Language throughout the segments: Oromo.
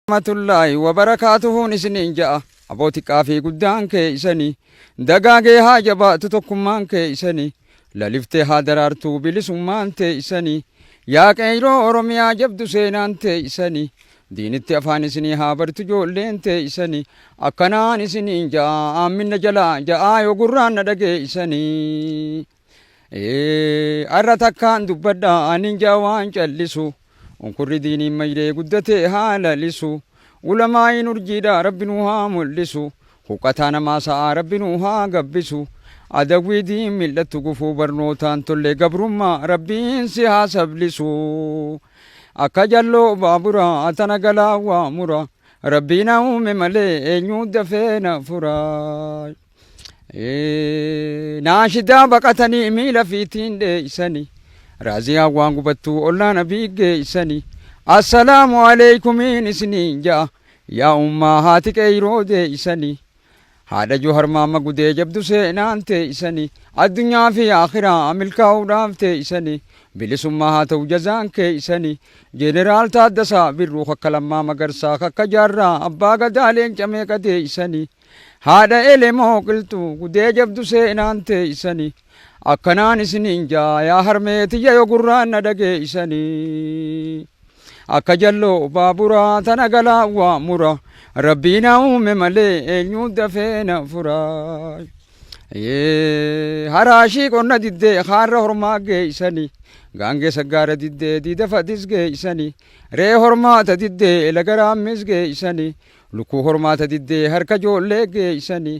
Rahmatullaahi wabarakaatuhuun isiniin ja'a. Aboo xiqqaa fi guddaan keeysanii dagaagee haa jabaatu tokkummaan keeysanii laliftee haa daraartuu bilisummaan teeysanii yaa qeeyroo Oromiyaa jabdu seenaan teeysanii diinitti afaan isinii haa bartu joolleen teeysanii akkanaan isiniin ja'a aamminna jalaa ja'aa yoo gurraan na dhageeysanii. Arra takkaan dubbadha anin ja'a waan callisu. Unkurri diiniin mayree guddatee haa lalisu. Ulamaa'iin urjiidha rabbi nuu haa mul'isu. Huqqataa namaa sa'aa rabbi nuu haa gabbisu. Adawwii diin mil'attu gufuu barnootaan tolle gabrummaa rabbiin si haa sablisu. Akka jalloo baaburaa tana galaa waa mura. Rabbii na uume malee eenyuu dafee na fura. Naashidaa baqatanii miila fiitiin dheeysani. Raaziyaan waan gubattuu ollaa nabii geeysani. Assalaamu aleeykumiin isiniin ja'a. Yaa ummaa haati qeeyroo deeysani. Haadha Johar maamma gudee jabdu seenaan teeysani. Addunyaa fi akhiraa milkaa'uudhaaf teeysani. Bilisummaa haa ta'u jazaan keeysani. Jeneraal Taaddasaa Birruu kakka Lammaa Magarsaa kakka Jaarraa Abbaa Gadaa leenca meeqa deeysani. Haadha elemoo qilxuu gudee jabdu seenaan teeysani. Akkanaan isiniin jaa yaa harmee tiyya yoo gurraan na dhageeysani. Akka jalloo baaburaa tana galaa waa mura. Rabbii na uume malee eenyuu dafee na fura. Haraashii qonna diddee haarra hormaa geeysani. Gaangee saggaara diddee diida fadis geeysani. Ree hormaata diddee laga raammis geeysani. Lukkuu hormaata diddee harka ijoollee geeysani.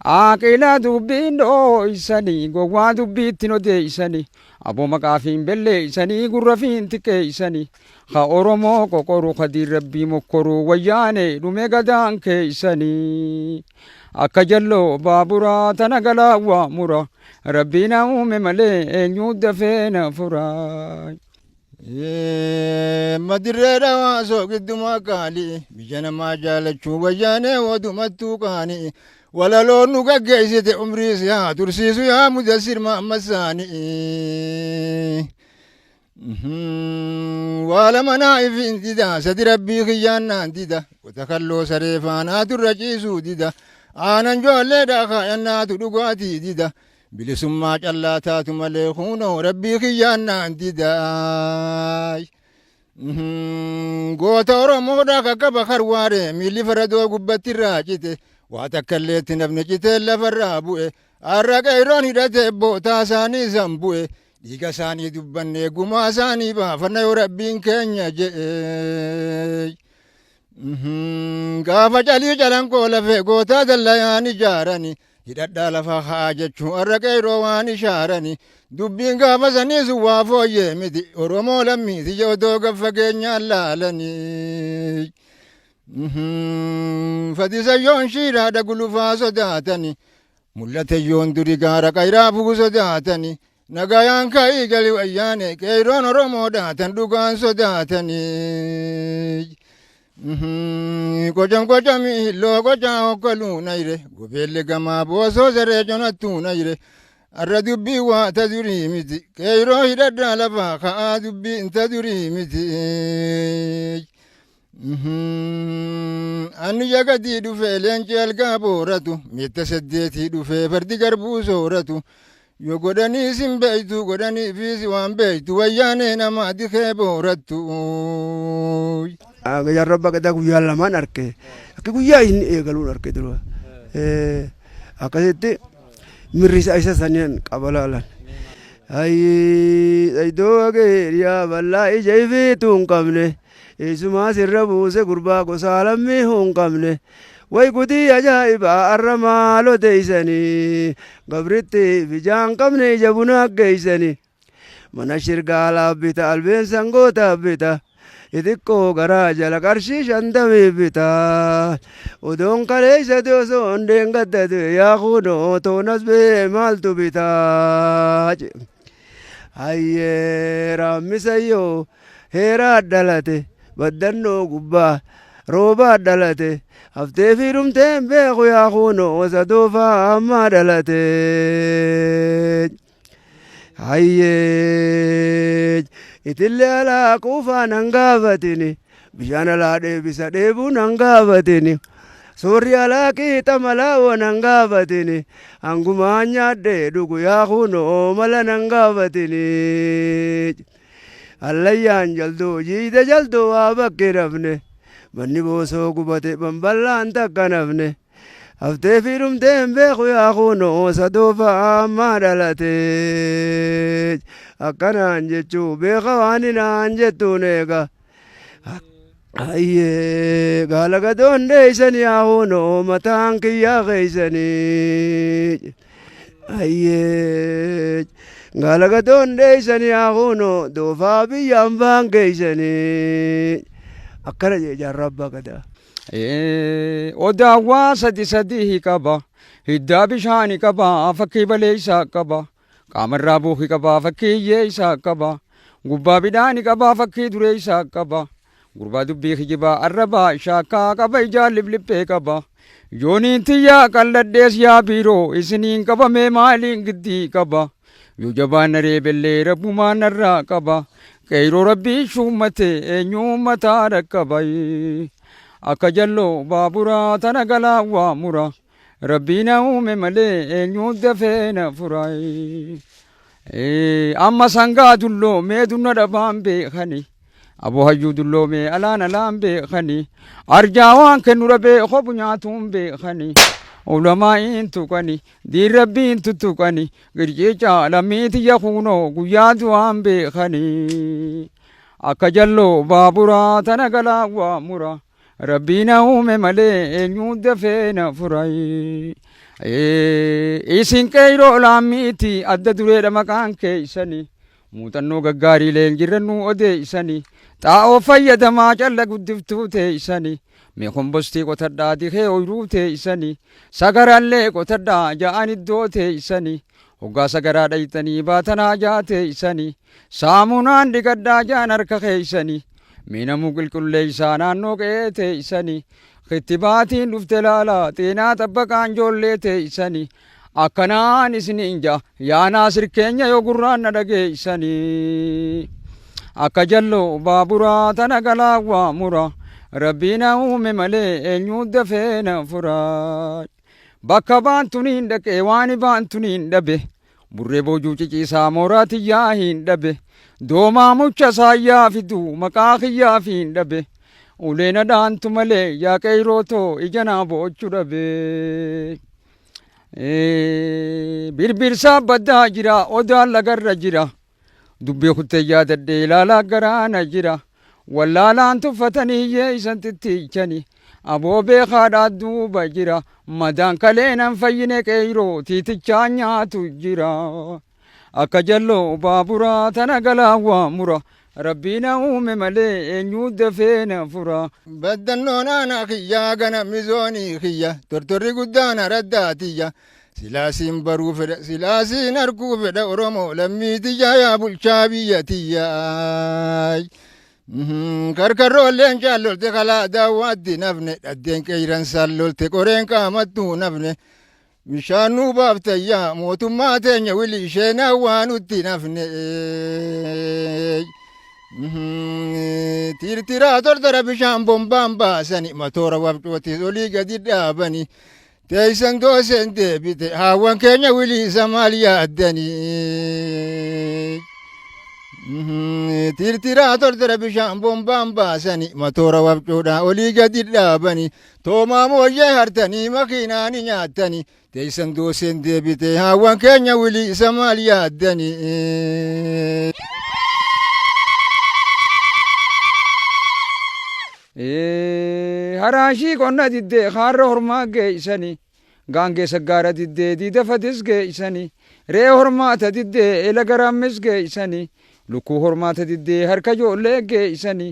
Aaqila dubbiin dhooysani gowwaa dubbiitti odeeysani. Aboo maqaa fiin belleeysanii gurra fiin xiqqeeysani. Ka Oromoo qoqoru ka diin rabbii mokkoru wayyaane dhume gadaan keeysani. Akka jalloo baaburaa tana galaa waa mura. Rabbii na uume malee eenyuu dafee na fura. Madirree dhawaa soogiddumaa qaalii biyya namaa jaalachuu wayyaanee wadumattuu qaanii walaloon nu gaggeessite umrii si haa tursiisu yaa mudassir maammasaanii. Waa lama naa ifiin dida sadi rabbii kiyyaan naan dida qota kalloo saree faanaa turra ciisuu dida aanan joollee dhaakaa dhugaatii dida. Bilisummaa callaa taatu malee kunoo rabbii kiyyaan naan didaay. Goota Oromoodhaa kakkaba karwaare miilli faradoo gubbatti irraa cite waa takka illee itti nafne citee lafarraa bu'e har'a qeerroon hidhate bootaa isaanii san bu'e dhiiga isaanii dubbannee gumaa isaanii baafanna yoo rabbiin keenya je'e. Gaafa calii calanqoo lafee gootaa dallayaan ijaarani hidhadhaa lafa haa jechuun har'a qeerroo waan ishaarani dubbiin gaafa sanii sun waa fooyyee miti Oromoo lammiiti odoo gad fageenyaan laalanii. Fadisayyoon shiiraadha gulufaa sodaatani mul'ate yoon duri gaara qayraa bu'u sodaatani nagayaan ka'ii gali wayyaane qeerroon Oromoo dhaatan dhugaan sodaatanii. Qocam qocami hilloo qocaa hokkaluu nayre gobeelle gamaa boosoo saree conattuu nayre arra dubbii waa ta durii miti qeerroo hidhadhaa lafaa ka'aa dubbii ta durii miti. Anni jagadii dhufee leenci algaa booratu miitta saddeetii dhufee fardi garbuu sooratu yoo godhanii sin beeytu godhanii fiisi waan beeytu wayyaanee nama dikee boorattu. Jaarraa abbaa gadaa guyyaa lamaan arke. Akka guyyaa inni eegaluun arke dura. Akkasitti mirri isaa isa saniin qaba laalan. Ayyii iddoo ageeriyaa bal'aa ija ifiitu hin qabne. Eessumaa sirra buuse gurbaa gosaa lammii hin qabne. Way gudii ajaa'ibaa arra maaloo teeysanii. Gabritti bijaan qabne ija bunaa geeysanii. Mana shirgaalaa bita albeen sangootaa bita. Xixiqqoo garaa jala qarshii 50 bita. Odoon kaleessa osoo hundeen gaddate yaa kunoo toonas bee maaltu bita. Hayyee raammisayyoo heeraa dhalate baddannoo gubbaa roobaa dhalate haftee fi dhumteen beeku yaa kunoo sadoofaa ammaa dhalate. Hayyee itillee alaa quufaa nan gaafatini. Bishaan alaa dheebisa dheebuu nan gaafatini. Soorri alaa qiixa malaa nan gaafatini. Hangumaan nyaadhee dhugu yaa kunoo mala nan gaafatini. Allayyaan jalduu jiite jalduu waa bakkee nafne. Manni boosoo gubate bamballaan takka nafne. Haftee fi dhumtee hin beeku yaa kunoo sadoofa ammaa dhalate. Akkanaan jechuu beeka waan hinaan jettuun eega. Ayyee gaala gadoon dheeysan yaa kunoo mataan kiyyaa keeysanii. Ayyee gaala gadoon dheeysan yaa kunoo doofaa biyyaan baan keeysanii. Akkana jee jaarraa abbaa gadaa. Odaawwaa sadi sadii qaba. Hiddaa bishaanii qaba. Fakkii baleessaa qaba. Qaamarraa buuki qaba. Fakkii hiyyeessaa qaba. Gubbaa bidhaanii qaba. Fakkii dureessaa qaba. Gurbaa dubbii kijibaa arrabaa shaakkaa qaba. Ijaan liphliphee qaba. Yooniin tiyyaa qalladhees yaa biiroo isiniin qabamee maaliin giddii qaba. Yoo jabaan na reebellee rabbumaan narraa qaba. Qeyroo rabbii shuummate eenyuun mataa dhaqqaba. Akka jalloo baaburaa tana galaa waa mura. Rabbii na uume malee eenyuun dafee na fura. Amma sangaa dulloomee dunna dhabaan beekani. Aboo hayyuu dulloomee alaan alaan beekani. Arjaa waan kennu dhabee hobu nyaatuun beekani. Ulamaa'iin tuqani diin rabbiin tuttuqani. Girciica lammii tiyya kunoo guyyaa du'aan beekani. Akka jalloo baaburaa tana galaa waa mura. Rabbii na uume malee eenyuun dafee na fura. Isin qeyroo laammiiti adda dureedha maqaan keeysani. Muuxannoo gaggaarii leenjirrannuu odeeysani. Xaa'oo fayyadamaa calla guddiftuu teeysani. Mee kombostii qotadhaa dikee ooyiruu teeysani. Sagarallee qotadhaa ja'an iddoo teeysani. Hoggaa sagaraa dhayxanii baatanaa jaa teeysani. Saamunaan dhiqadhaa ja'an harka keeysani. Miinamuu qulqulleeysaa naannoo qe'ee teeysani. Kittibaatiin dhufte laalaa xeenaa xabbaqaan ijoollee teeysani. Akkanaan isiniin ja'a yaa naasir keenya yoo gurraan na dhageeysani. Akka jalloo baaburaa tana galaa waa mura. Rabbii na uume malee eenyuu dafee na fura. Bakka baantuniin dhaqee waan baantuniin dhabe. Burree boojuu ciciisaa mooraa tiyyaa hin dhabe. Doomaa mucha saayyaa fidu maqaa kiyyaa fi hin dhabe. Uleen adaantu malee yaa qeyroo too ija naa boochu dhabe. Birbirsaa baddaa jira odaan lagarra jira. Dubbii kuttee yaadadhee ilaalaa garaana jira. Wallaalaan tuffatanii hiyyeessan xixxiichani. Aboo beekaadhaa duuba jira. Madaan kalee nan fayyine qeyroo tiitichaa nyaatu jira. Akka jalloo baaburaa tana galaa waa mura. Rabbii na uume malee eenyuu dafee na fura. Baddannoon aanaa kiyyaa ganamni zoonii kiyya tortorri guddaan araddaa tiyya silaasiin baruu fedha silaasiin arguu fedha Oromoo lammii tiyya yaa bulchaa biyya tiyya. Karkarroolleen jaallolte kalaa daawwaatti nafne dhaddeen qeeyransaan lolte qoreen qaamattuu nafne bishaan nuu baaftayyaa mootummaa teenya wili isheen hawaa nutti nafne. Tiirtiraa tortora bishaan bombaan baasani matoora wabcootis olii gadi dhaabani teessan dooseen deebite haawwan keenya wiliisa maal yaaddani. Tiirtiraa tortora bishaan bombaan baasani matoora wabcoodhaa olii gadi dhaabani toomaa mooyyee hartanii makiinaani nyaattani teessan dooseen deebite haawwan keenya wiliisa maal yaaddani. Haraashii qonna diddee kaarra hormaa geeysani. Gaangee saggaara diddee diida fadis geeysani. Re'ee hormaata diddee ela garammis geeysani. Lukkuu hormaata diddee harka ijoollee geeysani.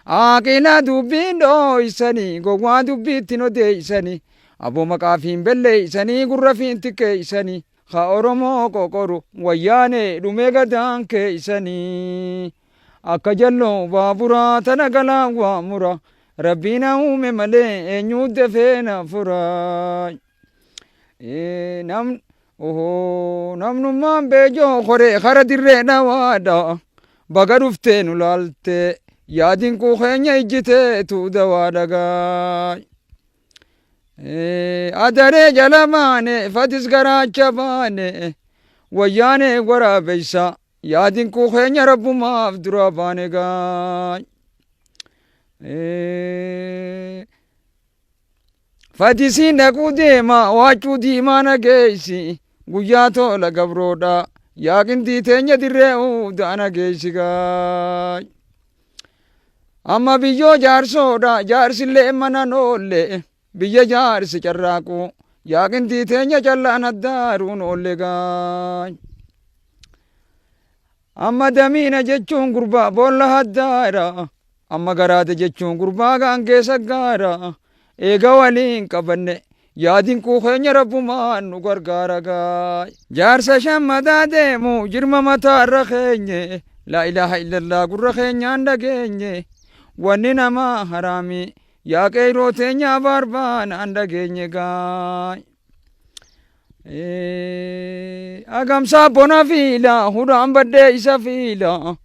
Aaqilaa dubbiin dhooysani gowwaa dubbiittiin odeeysani. Aboo maqaa fiin belleeysanii gurra fiin xiqqeeysani. Ka Oromoo qoqoru wayyaanee dhumee gadaan keeysanii. Akka jalloo baaburaa tana galaa waa mura. Rabbii na uume malee eenyuu dafee na fura. Namnummaan beejoo koree kara dirree dhawaadha. Baga dhuftee nu laaltee. Yaa dinquu keenya ijji teetu dawaa dhagaa. Adaree jala baane fadis garaacha baane wayyaanee waraabeysa yaa dinquu keenya rabbumaaf dura baane gaa. Fadisiin dhaquu deema waachuu diimaa na geessi guyyaa tola gabroodha yaa qindii teenya dirree uudaa na geessi gaa. Amma biyyoo jaarsoodha jaarsillee mana noolle biyya jaarsi carraaqu yaa qindii teenya callaan addaaruun oolle gaa. Amma damiina jechuun gurbaa boolla haddaara. Amma garaada jechuun gurbaa gaangee saggaara. Eega waliin qabanne yaa dinquu keenya rabbumaan nu gargaara gaa. Jaarsa shammadaa deemu jirma mataarra keenye. Laa ilaaha illallah gurra keenyaan dhageenye. Wanni namaa haraami yaa qeeyroo teenya abaarbaanaan dhageenye gaa. Agamsaa bona fiila hudhaan baddee isa fiila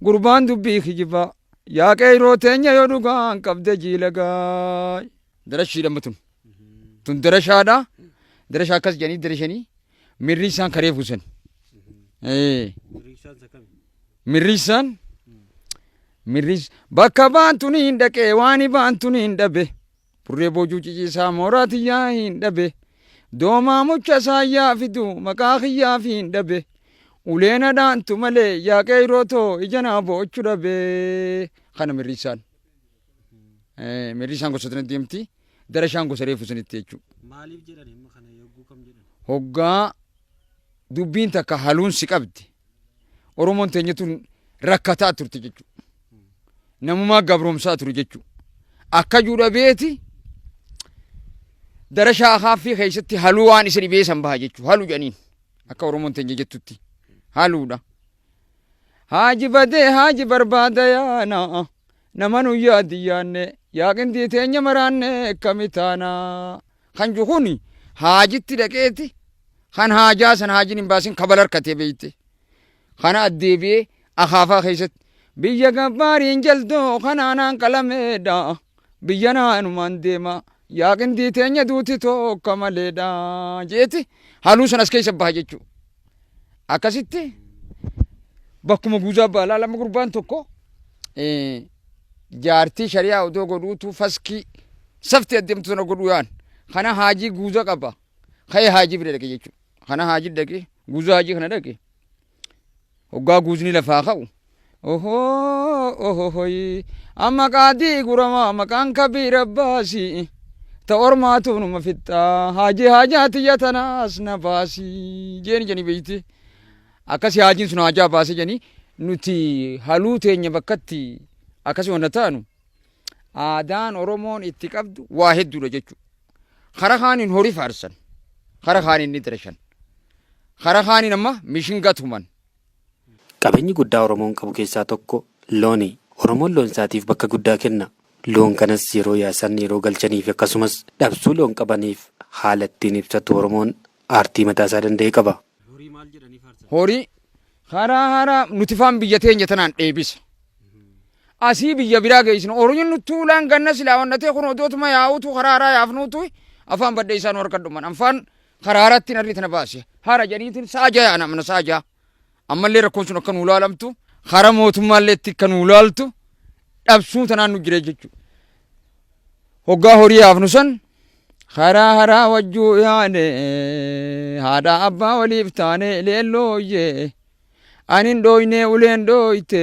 gurbaan dubbii kijiba yaa qeeyroo teenya yoo dhugaan qabde jiila gaay. Darashiidha amma tun. Tun darashaadha. Darashaa akkas jedhanii darashanii mirri isaan karee fuusan. Mirri isaan mirri bakka baantuun hin dhaqee waan baantuun hin dhabe. Burree boojuu ciciisaa mooraa tiyyaa hin dhabe. Doomaa mucha saayyaa fidu maqaa kiyyaaf hin dhabe. Ulee na dhaantu malee yaa qeeyroo too ija naa boochu dhabe. Kana mirriisaan. Mirriisaan gosa tanatti deemti. Darashaan gosa reefu sanitti jechuudha. Maaliif jedhan himma kana yogguu kam jedhan? Hoggaa dubbiin takka haluun si qabdi. Oromoon teenya tun rakkataa turte jechuudha. Namumaa gabroomsaa ture jechuudha. Akka jiru dhabeeti darashaa akaaffii keessatti haluu waan isa dhibee san baha jechuudha. Haluu jedhaniin akka Oromoon teenya jettutti haluudha. Haaji badee haaji barbaada yaana nama nu yaadi yaanne yaa qindii teenya maraanne akkami taana. Kan jiru kuni haajitti dhaqeeti kan haajaa san haajiin hin baasin kabala harkatee beeyte. Kana addeebi'ee akaafaa keessatti biyya gabbaariin jaldoo kanaanaan qalameedha. Biyya naanumaan deema yaa qindii teenya duuti tokka maleedha jeeti haluu san as keessa baha jechuudha. Akkasitti bakkuma guuzaa baha laalama gurbaan tokko jaartii shari'aa odoo godhuutu faskii safti adeemtu sana godhuu yaan kana haajii guuza qaba ka'ee haajii bira dhaqe jechuudha. Kana haajii dhaqe guuza haajii kana dhaqe hoggaa guuzni lafaa ka'u ohoo ohohoyi amma qaadii guramaa maqaan kabiira baasii ta ormaatu numa fixxaa haajii haajaa tiyya tanaas na baasii jeeni janii beeyti akkasi haajiin sun haajaa baasee janii nuti haluu teenya bakkatti akkasi wanna taanu aadaan Oromoon itti qabdu waa hedduudha jechuudha. Kara kaaniin horii faarsan, kara kaaniin ni darashan, kara kaaniin amma mishinga tuman. Qabeenyi guddaa Oromoon qabu keessaa tokko looni. Oromoon loon isaatiif bakka guddaa kenna. Loon kanas yeroo yaasan, yeroo galchanii fi akkasumas dhabsuu loon qabaniif haala ittiin ibsatu Oromoon aartii mataa isaa danda'e qaba. Horii karaa haraa nuti faan biyya teenya tanaan dheebisa. Asii biyya biraa geessina. Horiin nu tuulaan ganna silaa wannatee kun odootuma yaa'uutu karaa haraa yaafnuutu afaan badda isaa nu harka dhuman. Afaan karaa haraatti narri tana baase. Hara jedhaniitiin sa'a ja'a ana mana sa'a ja'a. Ammallee rakkoon sun akka nu laalamtu karaa mootummaallee itti akka nu laaltu dhabsuu tanaan nu jira jechuudha. Hoggaa horii yaafnu san karaa haraa wajjuu yaane haadha abbaa waliif taane leellooyyee anin dhooynee uleen dhooyte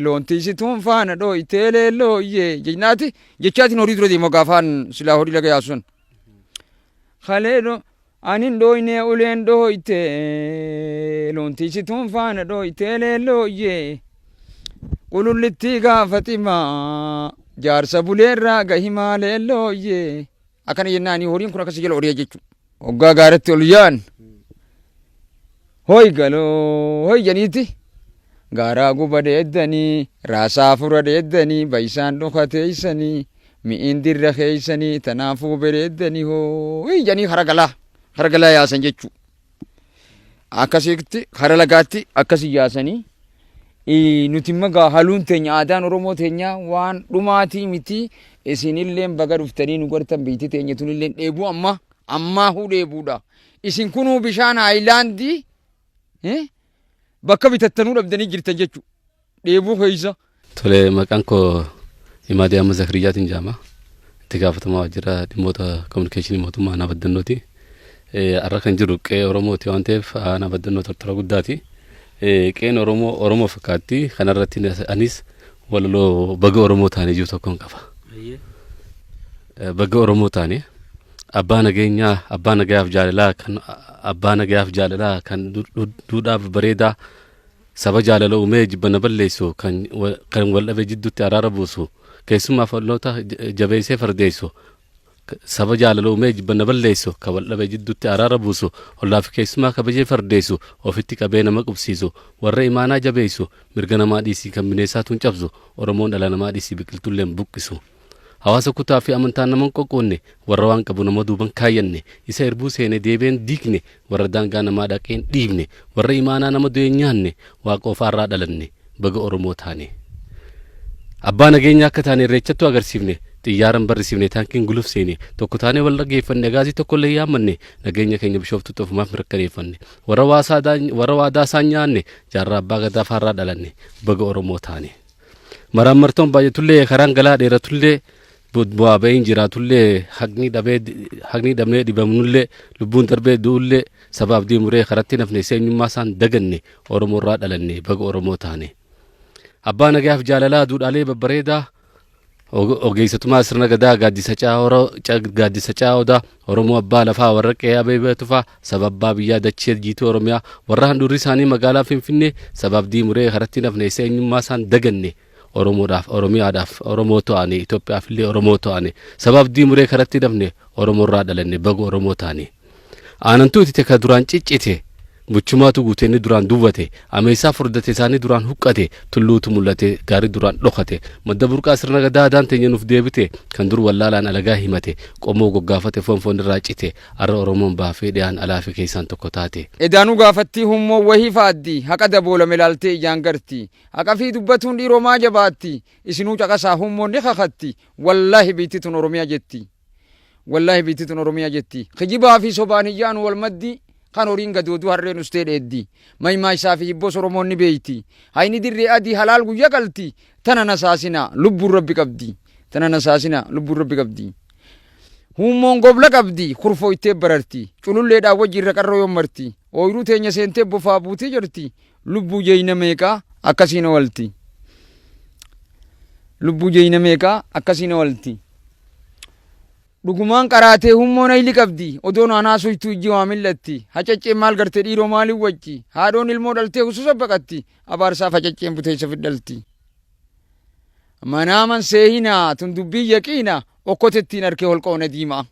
loon tiisituun faana dhooyte leellooyyee jechnaati jechaatiin horii dura deema gaafaan silaa horii laga yaasu san. Kalee anin dhooynee uleen dhooyte loon tiisituun faana dhooyte leellooyyee qulullittii gaafa ximaa jaarsa buleerraa gahimaa leellooyyee akkana jennaanii horiin kun akkasii jala horiya jechuudha. Hoggaa gaaratti ol yaa'an hoy galoo hoy jedhaniiti gaaraa guba dheeddanii raasaa fura dheeddanii baysaan dhokateeysanii mi'iin dirra keeysanii tanaafuu bereeddanii hooy jedhanii kara galaa kara galaa yaasan jechuu. Akkasitti kara lagaatti akkasi yaasanii Nuti immoo gaa haluun teenya aadaan Oromoo teenya waan dhumaatii miti. Isinilleen baga dhuftanii nu gartan. Biitti teenya tunilleen dheebuu amma ammaahuu dheebuudha. Isin kunuu bishaan haayilaandii bakka bitattanuu dhabdanii jirtan jechuudha. Dheebuu keessa. Tole, maqaan koo Imaadii Ahmad Zakariyyaatiin jedhama. Itti gaafatamaa waajjira dhimmoota kominikeeshinii mootummaa aanaa Baddannooti. Har'a kan jiru qe'ee Oromooti waan ta'eef, aanaa Baddannoo tortora guddaati. Qe'een Oromoo Oromoo fakkaatti. Kanarratti anis walaloo baga Oromoo taanee jiru tokkoon qaba. Baga Oromoo taane. Abbaa nageenyaa, abbaa nagayaaf jaalalaa, kan abbaa nagayaaf jaalalaa, kan duudhaa bareedaa, saba jaalala uumee jibbana balleessu, kan wal dhabe jidduutti araara buusu, keessumaa falloota jabeessee fardeessu, saba jaalala uumee jibbana balleessu, kan wal dhabe jidduutti araara buusu, ollaa fi keessumaa kabajee fardeessu, ofitti qabee nama qubsiisu, warra imaanaa jabeessu, mirga namaa dhiisii kan bineensaatuun cabsu, Oromoon dhala namaa dhiisii biqiltuulleen buqqisu. Hawaasa kutaa fi amantaan nama hin qoqqoonne, warra waan qabu nama duuban kaayyanne, isa irbuu seene deebeen diigne, warra daangaa namaa dhaqeen dhiibne, warra imaanaa nama du'e nyaanne, Waaqa ofaarraa dhalanne, baga Oromoo taane. Abbaa nageenya akka taane irreechattu agarsiifne, xiyyaaran barrisiifne, taankiin gulufseene, tokko taanee wal dhaggeeffanne, agaazii tokko illee yaammanne, nageenya keenya Bishooftutti ofumaaf mirkaneeffanne, warra waadaa isaan nyaanne, jaarraa abbaa gadaa faarraa dhalanne, baga Oromoo taane. Maraan martoon baay'atullee, karaan galaa dheeratullee, bu'aa bahiin jiraatullee, haqni dhabee haqni dhabnee dhibamnullee, lubbuun darbee du'ullee, sabaaf diimuree karatti nafne, seenyummaa isaan daganne, Oromoorraa dhalanne, baga Oromoo taane. Abbaa nagayaaf jaalalaa, duudhaalee babbareedaa, ogeessatumaa sirna gadaa, gaaddisa caa'odaa, Oromoo abbaa lafaa, warra qe'ee abeebee tufaa, saba abbaa biyyaa dachee jiituu Oromiyaa, warra handhuurri isaanii magaalaa Finfinnee, sabaaf diimuree karatti nafne, seenyummaa isaan daganne, Oromoodhaaf Oromiyaadhaaf Oromoo ta'ane, Itoophiyaaf illee Oromoo ta'ane, sabaaf diimuree karatti nafne, Oromoorraa dhalanne, baga Oromoo taane. Aanantuu itite ka duraan ciccite, buchumaatu guute inni duraan duwwate, ameessaa furdate isaanii duraan huqqate, tulluutu mul'ate gaarii duraan dhokate, madda burqaa sirna gadaa adaan teenya nuuf deebite, kan dur wallaalaan alagaa himate, qomoo goggaafate, foon foon irraa cite, arra Oromoon baafee dhiyaan alaa fi keessaan tokko taate. Edaanuu gaafattii hummoo wahii faaddi haqa daboolame laaltee ijaan garti. Haqa fi dubbatuun dhiiromaa jabaatti. Isinuu caqasaa, hummoon ni kakatti. Wallaahi biitti tun Oromiyaa jetti. Wallaahi biitti tun Oromiyaa jetti. Kijibaa fi sobaan hiyyaanu wal maddi, kan horiin gadooduu harreen ustee dheeddi. Maymaa isaa fi hibboos Oromoon ni beeyti. Hayni dirree adii halaal guyya qalti. Tana nasaasina, lubbuun rabbi qabdi. Tana nasaasina, lubbuun rabbi qabdi. Huummoon gobla qabdi, kurfooytee bararti. Cululleedhaan wajji irra qarroo yoon marti. Ooyiruu teenya seentee bofaa buutee jirti. Lubbuu jeeyna meeqaa akkasiin oolti. Lubbuu jeeyna meeqaa akkasiin oolti. Dhugumaan qaraatee hummoon hayli qabdi. Odoon aanaa soytuu ijji waa mil'atti. Hacacceen maal garte dhiiroo maaliin wacci? Haadhoon ilmoo dhaltee hususa baqatti. Abaarsaaf hacacceen buteessa fidhalti. Manaaman seehinaa tun dubbii yaqiina, okkotettiin arkee holqa ona diimaa.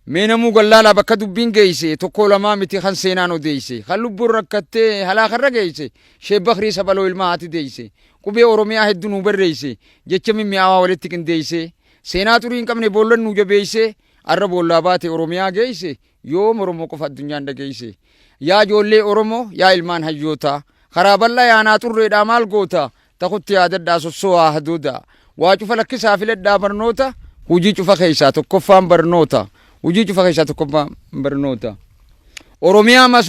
Mee namuu gallaalaa bakka dubbiin geeyse, tokkoo lamaa miti kan seenaan odeeyse, kan lubbuun rakkattee halaakarra geeyse, Sheek Bakrii Sabaloo ilma haati deeyse, qubee Oromiyaa hedduu nuu barreeyse, jecha mimmi'aawaa walitti qindeeyse, seenaa xurii hin qabne boollan nuu jabeeyse, arra boollaa baate Oromiyaa geeyse, yoom Oromoo qofa addunyaan dhageeyse. Yaa ijoollee Oromoo, yaa ilmaan hayyootaa, karaa bal'aa yaanaa xurreedhaa maal goota? Takutti yaadadhaa, sossoo'aa hadoodaa. Waa cufa lakkisaa, filadhaa barnoota, hujii cufa keessaa tokkoffaan barnoota. Hujii cufa keessaa tokkoffaan barnoota. Oromiyaa mas